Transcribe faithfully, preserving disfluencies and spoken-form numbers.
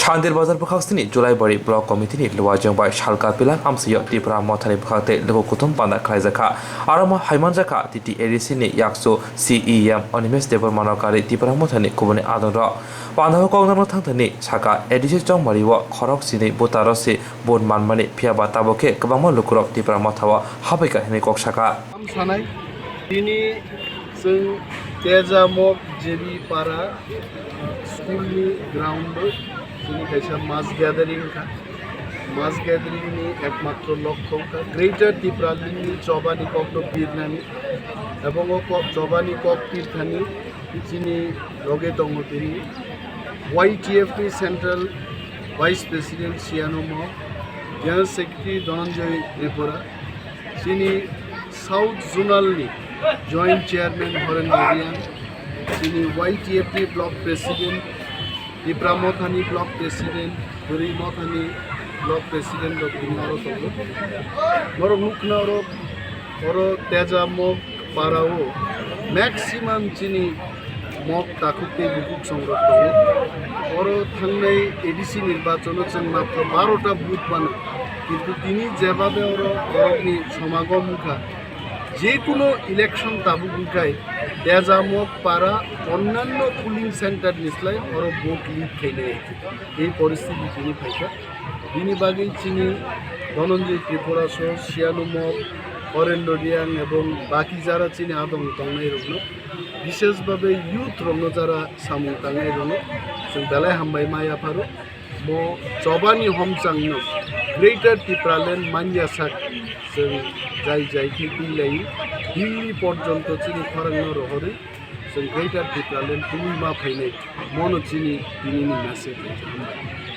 Thandir Bazar bwkhak sini Julaibari Block Committee ni luajwng bai salka pilang amsio Tipra Mothani bwkhak tei luku kuthum panda khlaijakha. Aro ma haimanjakha T T A D C ni yakchu C E M Animesh Debbarma no kari Tipra Mothani kubuni adongrok. Pandao koknarno thangthani saka A D C chongmari o khorok sini butaro si bon manmani phiya ba tabok khe kwbangma lukurok Tipra Mothao habaikha hinwi kok sakha. Am sanai, tini chwng Teja Mok J B Para school ni ground o chini kaisa mass gathering kha. Mass gathering ni ekmatro lokho kha Greater Tipraland ni chobani kokno pirnani. Ebong o kok, chobani kok pirthani chini loge tongo tini Y T F ni Central Vice President Siano Mok, General Secretary Dhananjay Tripura, chini South Zonal ni Joint Chairman Horen Reang, chini Y T F ni Block President, Tipra Mothani Block President, Bwrwi Mothani Block President rok tini aro tongo. Norok nukna oro, oro Teja Mok Para o maximum chini mok takhuk tei bukhuk songrok tongo. Oro thangnai A D C nirbachon o chwng matro baro ta booth mano. Kintu tini jebabe oro borokni somagom wngkha, jekuno election tabuk wngkhai Teja Mok Para onnanno polling center ni slai oro vote lead khainai. Ei poristhiti tini phaikha. Bini bagwi chini Dhananjay Tripura soh, Siano Mok, Horendra Reang ebong baki jara chini adong tongnai rokno, bishesh babe youth rokno jara samung tangnai rokno chwng belai hambai ma yapharo. Mo chobani homchangno Greater Tipraland manya sak chwng jai jai khe twilaio, Delhi porjonto chini khorangno rohorwi chwng Greater Tipraland twiwi ma phainai, mono chini tinini message. Hambai.